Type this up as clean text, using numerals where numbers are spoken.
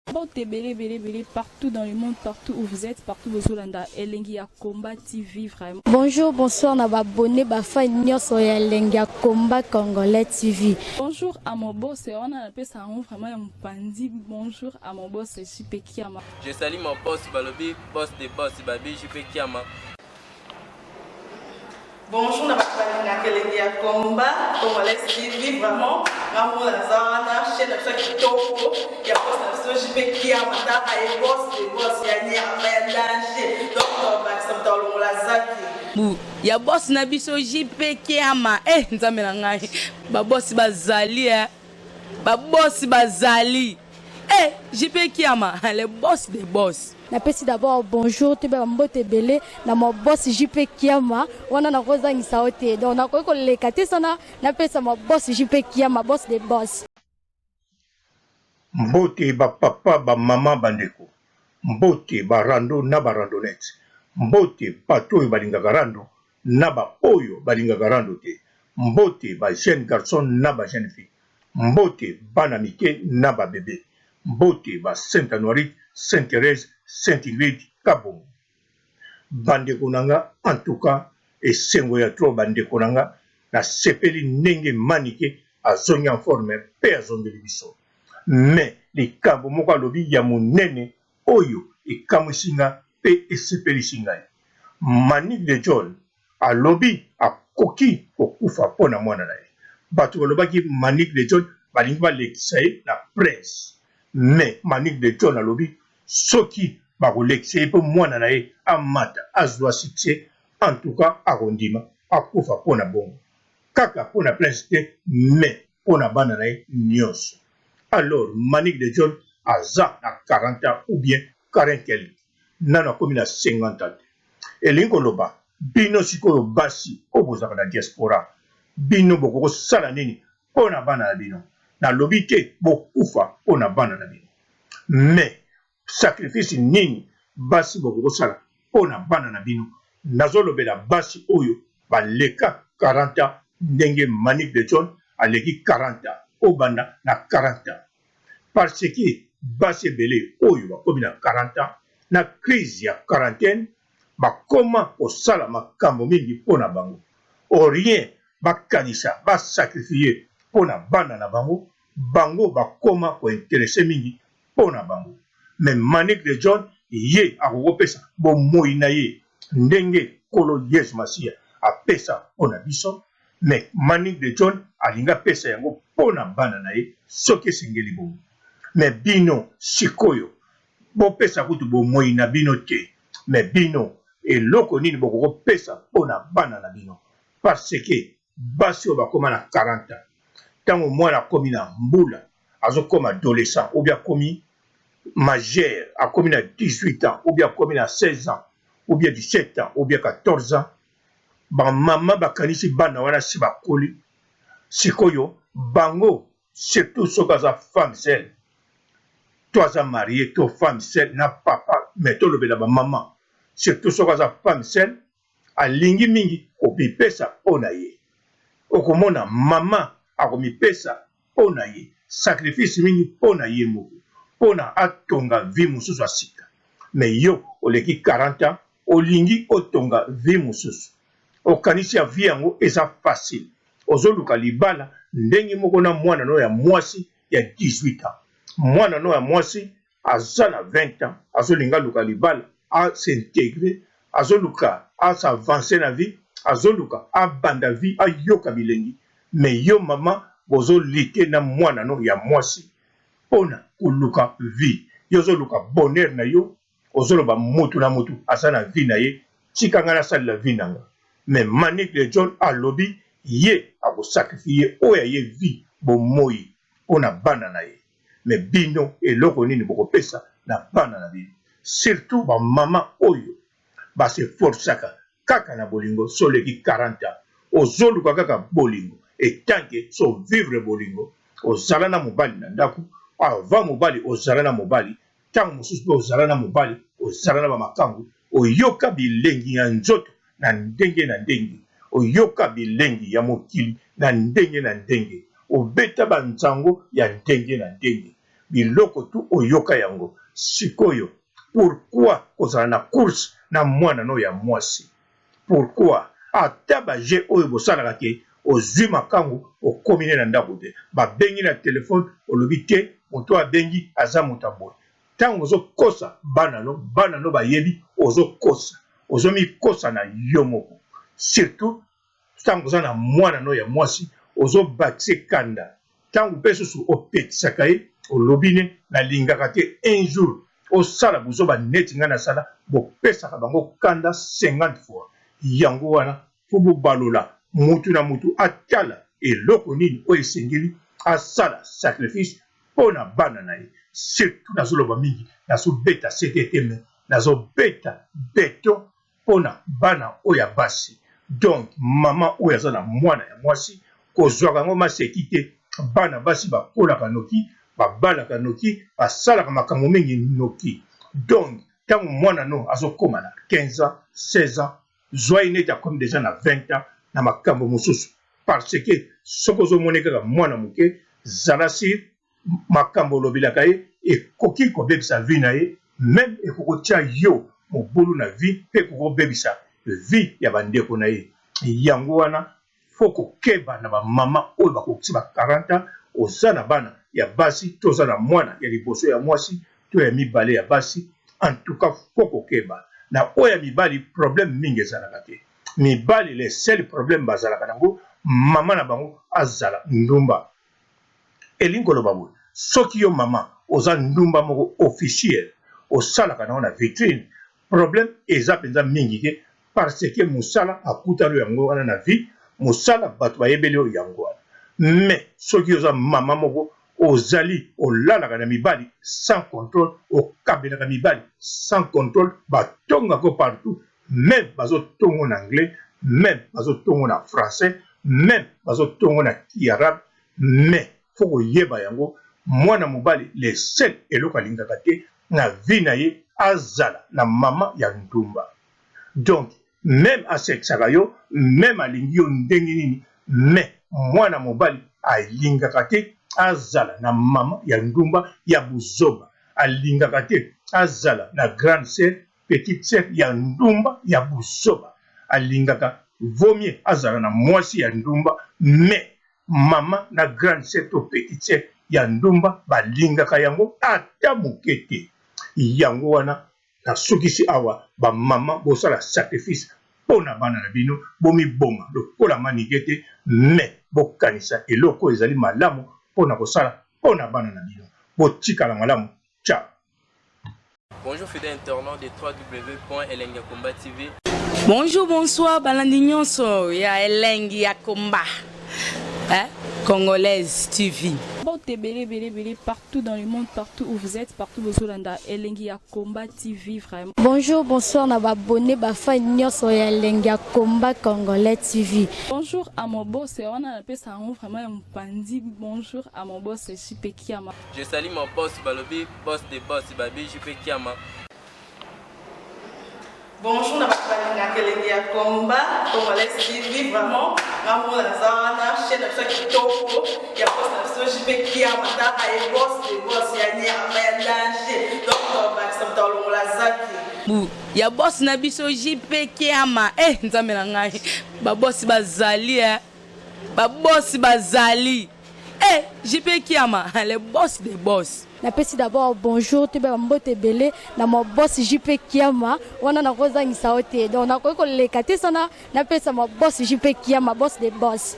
Mbote ebele ebele ebele partout dans le monde, partout où vous êtes, partout bozolanda Elengi ya Combat TV vraiment. Bonjour, bonsoir na ba abonné ba fan nyonso ya Elengi ya Combat Congolais TV. Bonjour à mon boss, wana napesa yango vraiment ya mopanzi. Bonjour à mon boss JP Kiama. Je salue mon boss balobi boss de boss babi JP Kiama. Bonjour na bato balingaka elengi ya combat congolais TV vraiment nga moko naza wana chaîne na biso ya kitoko ya boss na biso JP Kiama taka ye boss de boss ya nyama ya danger donc tobakisa moto alongola zaki bu ya boss na biso JP Kiama eh nzambe na ngai ba boss bazali eh ba boss bazali eh JP Kiama le boss de boss. Napesi d'abord bonjour toyeba ba mbote ebele na ma boss JP Kiama wana nakozangisa yo te donc nakoki koleka te sana napesa ma boss JP Kiama boss de boss. Mbote ba papa ba maman ba ndeko mbote ba rando na ba randonnette mbote bato oyo balingaka rando na ba oyo balingaka rando te mbote ba jeune garçon na ba jeune fille Mbote bana mike na ba bebe. Mbote ba Saint Anuarite, Saint Therèse, Saint Ingrid, Kabongo. Ba ndeko na nga en tout cas esengo ya trop ba ndeko na nga na sepeli ndenge Manike azongi en forme pe azongeli biso. Mais likambo moko alobi ya munene oyo ekamwisi nga pe esepelisi ngai. Manick de John Alobi akoki kokufa po na mwana na ye. Batu balobaki Manick de John balingi balekisa ye na presse mais Manick de John alobi soki bakolekisa ye po mwana na ye amata azua succès en tout cas akondima akufa po na bongo. Kaka po na Prince te mais po na bana na ye nionso. Alors Manick de John aza na 40 ans ou bien 40 quelque nanu akomi na 50 ans te. Elingi koloba bino sikoyo basi oyo bozalaka na diaspora bino bokoki kosala nini mpo na bana na bino? Nalobi te bokufa mpo na bana na bino mais sacrifice nini basi bokoki kosala mpo na bana na bino? Nazolobela basi oyo baleka 40 ans ndenge Manick de John aleki 40 ans obanda na 40 ans. Parce que basi ebele oyo bakomi na 40 ans na crise ya quarantaine bakoma kosala makambo mingi mpo na bango au rien bakanisa ba sacrifier mpo na bana na bango, bango bakoma ko interesser mingi mpo na bango. Mais Manick de John ye akoki kopesa bomoyi na ye ndenge Nkolo Yesu Masiya apesa mpo na biso, mais Manick de John alingi apesa yango mpo na bana na ye soki esengeli bongo. Mais bino sikoyo bopesa kutu bomoyi na bino te, mais bino eloko nini bokoki kopesa mpo na bana na bino? Parce que basi oyo bakoma na 40 ans, tango mwana akomi na mbula azokoma adolescent ou bien akomi majeur, akomi na 18 ans ou bien akomi na 16 ans ou bien 17 ans ou bien 14 ans, ba mama bakanisi bana wana si bakoli, sikoyo bango surtout soki aza femme seule to aza marie to femme seule na papa, mais tolobela ba mama surtout soki aza femme seule alingi mingi komipesa mpo na ye, okomona mama akomipesa mpo na ye, sacrifice mingi mpo na ye moko, mpo na atonga vie mosusu ya sika. Mais yo oleki 40 ans olingi otonga vie mosusu, okanisi ya vie yango eza facile, ozoluka libala ndenge moko na mwana no ya mwasi ya 18 ans, mwana no ya mwasi aza na 20 ans azolinga aluka libala a s'integrer, azoluka a s'avancer na vie, azoluka abanda vie ayoka bilengi, mais yo maman bozo lutter na mwana no ya mwasi pona koluka vie, yo ozoluka bonheur na yo, ozoloba mutu na mutu aza na vie na ye, tika nga nasalela vie na nga, mais Manick de John alobi ye ako sacrifier oyo ya ye vie, bomoyi pona bana na ye. Mais bino eloko nini bokopesa na bana na bino? Surtout ba maman oyo ba se forcaka kaka na bolingo soki oleki 40 ans ozoluka kaka bolingo etant que so vivre bolingo ozala na mobali na ndaku avant mobali ozala na mobali tango mosusu pe ozala na mobali ozala na ba makangu oyoka bilengi ya nzoto na ndenge na ndenge, oyoka bilengi ya mokili na ndenge na ndenge, obeta ba nzango ya ndenge na ndenge. Biloko tout oyoka yango. Sikoyo pourquoi kozala na course na mwana no ya mwasi? Pourquoi? Ata ba jeux oyo bosalaka ke ozui makangu okomi ne na ndaku te. Babengi na telephone olobi te mutu oyo abengi aza mutu ya boye. Tango ozo kosa bana no, bana no bayebi ozo kosa. Ozo mikosa na yo moko. Surtout tango oza na mwana no ya mwasi ozo bakisa ye kanda. Tango pe susu opekisaka ye olobi ne nalingaka te un jour osala buzoba neti nga nasala bopesaka bango kanda 50 fois yango wana faut bobalola mutu na mutu atala eloko nini oyo esengeli asala sacrifice pona bana na ye surtout nazoloba mingi nazobeta sete te mais nazobeta beton pona bana oyo ya basi donc maman oyo aza na mwana ya mwasi kozwaka yango maseki te bana basi bakolaka noki babalaka noki basalaka makambo mingi noki donc tango mwana no azokoma na 15 ans 16 ans zwa ye neti akomi deja na 20 ans na makambo mosusu parce que soki ozomona kaka mwana moke zala sur makambo olobelaka ye ekoki kobebisa vie na ye meme ekoki kotia yo mobulu na vie pe ekoki kobebisa vie ya ba ndeko na ye yango wana faut kokeba na ba mama oyo bakokisi ba 40 ans oza na bana ya basi to oza na mwana ya liboso ya mwasi to ya mibale ya basi en tout cas faut kokeba na oyo ya mibali problème mingi ezalaka te mibali le seul problème bazalaka nango mama na bango azala ndumba Elingi koloba boye, soki yo mama oza ndumba moko officiel, osalaka na yo na vitrine, problème eza penza mingi te parce que musala akutani yo yango wana na vie, musala batu bayebeli yo yango wana. Mais soki oza mama moko ozali olalaka na mibali sans controle, okabelaka mibali sans controle, batongaka yo partout, meme bazo tongo na anglais, meme bazo tongo na français, meme bazo tongo na ki arabe, mais faut koyeba yango mwana mobali le seul eloko alingaka te na vie na ye azala na maman ya ndumba donc meme asekisaka yo meme alingi yo ndenge nini mais mwana mobali alingaka te azala na maman ya ndumba ya buzoba alingaka te azala na grande sœur petite sœur ya ndumba ya buzoba alingaka vaut mieux azala na mwasi ya ndumba mais maman na grande sœur to petite sœur ya ndumba balingaka yango ata moke te yango wana nasukisi awa ba maman bosala sacrifice mpo na bana na bino bomiboma lokola manike te mais bokanisa eloko oyo ezali malamu mpo na kosala mpo na bana na bino botikala malamu ciao. Bonjour fidèle internaute de www.elengiyakomba TV. Bonjour, bonsoir, balandi nyonso ya Elengi ya Komba. Hein? Congolaise TV. Mbote ebele ebele ebele partout dans le monde, partout où vous êtes, partout bozolanda Elengi ya Combat TV vraiment. Bonjour, bonsoir na ba abonnés ba fans nyonso ya Elengi ya Combat Congolais TV. Bonjour à mon boss, wana napesa yango vraiment ya mopanzi. Bonjour à mon boss JP Kiama. Je salue mon boss balobi boss de boss babi JP Kiama. Bonjour na bato balingaka elengi ya combat congolais TV vraiment nga moko naza wana chaîne na biso ya kitoko ya boss na biso JP Kiama taka ye boss de boss ya nyama ya danger donc tobakisa moto alongola zaki Bu ya boss na biso JP Kiama eh nzambe na ngai ba boss bazali eh ba boss bazali Eh JP Kiama le boss des boss. Napesi d'abord bonjour toyeba ba mbote ebele na ma boss JP Kiama wana nakozangisa yo te donc nakoki koleka te sana napesa ma boss JP Kiama boss des boss.